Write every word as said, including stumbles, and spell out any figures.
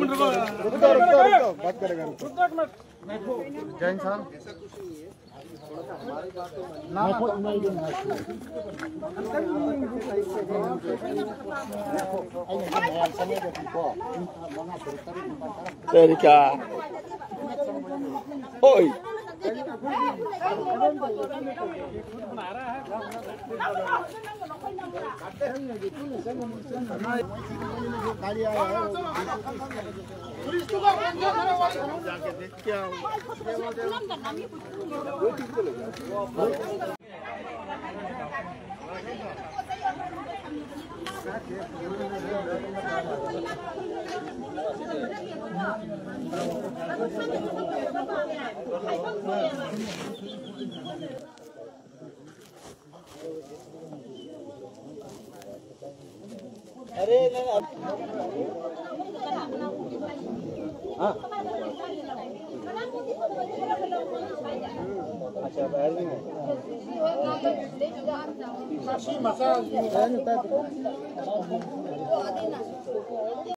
रुक जाओ, रुक जाओ, रुक जाओ, बात करेगा, रुक जाओ। जय हिंद सर। तरीका। ओए। अरे नहीं, अब हाँ। अच्छा, बाहर भी है।